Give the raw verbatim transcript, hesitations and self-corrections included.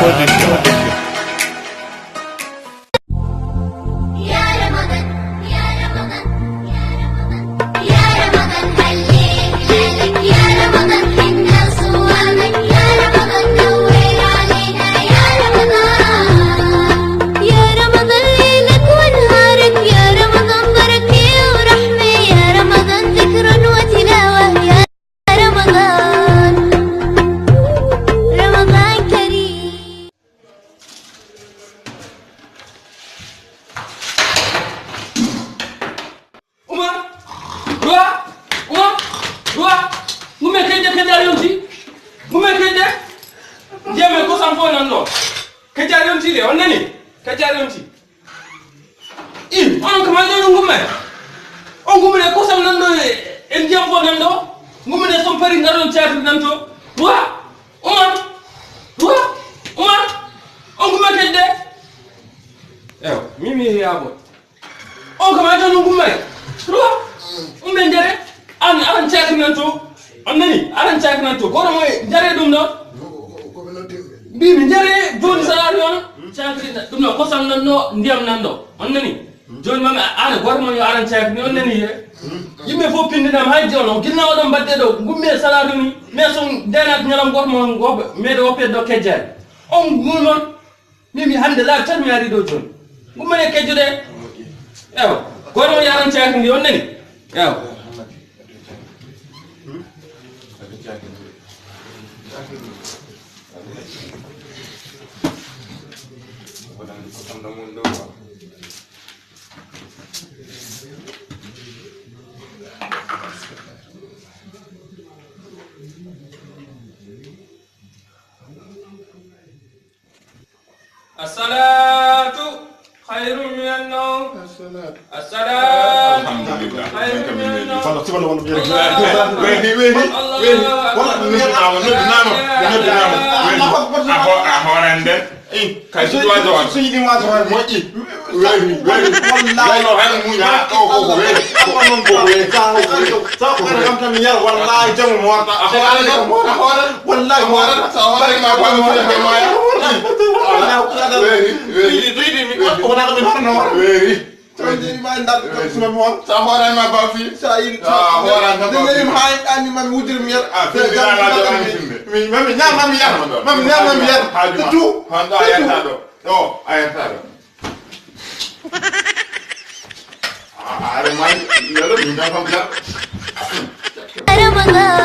يا رمضان، يا رمضان، يا رمضان، يا رمضان، هليك ليلك، يا رمضان، حنا صوامك، يا رمضان، نور علينا، يا رمضان. يا رمضان، ليلك ونهارك، يا رمضان، بركة ورحمة، يا رمضان، ذكر وتلاوة، يا رمضان، رمضان كريم. Uma! Roi! Uma! Roi! Ngummee kedde, keddaari yonti! Ngummee kedde! Ndiyam e kosam fof nan ɗo. Keddaari yonti de, on nani? Keddaari yonti. I, onon kam, hay ɗo ngummee. On ngummee kosam nan ɗo e, e ndiyam fof nan ɗo. Ngummee son pari ngaron caati nan to. Roi! Uma! Roi! Uma! On ngummee kedde! Ewa, mi mi yaabo. On kam, a jonu ngum may. Ruwa. Umbe njare. An, aran cakri nan to. On nani? Aran cakri nan to. Kono moy njare ɗum ɗon. Mbi mi njare joni sa ari on. Cakri na-, ɗum ɗon kosam nan ɗo, ndiyam nan ɗo. On nani? Joni mami, ana goto mon yo aran cakri ni, on nani ye. Yimɓe fof pindinam hay jono. Ginna oɗon mbaɗde ɗo. Ngummi e salade ni. Mais son ndenat ñalam goto mon, meɗo woppede ɗo kejjani. On ngumon. Min mi hannde laabi tati mi arii ɗoo jooni. Ngummane kejjuɗe. Ewa. Gooto on yaran caaki ndi on nani? Ewa. الصلاة خير من النوم. الصلاة. الصلاة. الحمد لله. خير من النوم. Fala, fala, wala, wala. Wehi, wehi, wehi. Wala, noddu nama, noddu nama, noddu nama. Wehi. A ho-, a hoorande. Eh, kay, so, so, so, so yiɗi waso hoore moƴƴi. Wehi, wehi. Wallahi. Wala, hay muña, o, o, o, wehi. Ko non ko, wehi. Sa, sa, sa, kam tan yar, wallahi, jamu mo warta. A hoorande, a hoorande. Wallahi, mo warta. Sa hoorande, ma, ma, ma, ma, ma. Wehi, wehi. Wehi. Wehi. Wehi. Wehi. Wehi. Wehi. Sa hoorani ma ba fii. Sa yiɗi. Ah, hoorani ma ba fii. Nde yerim haa en ɗaani mami wujir mi yar. Ah, fii mi ɗaani ɗo ɗaani fii. Mi, mami ñaam, mami yar. Mami ñaam, mami yar. Haaju ma. C'est tout. Hannde a yarta ɗo. Ɗo, a yarta ɗo. Ah, ah, are mari. Lelo, mi ɗan kam jar. Ramadan.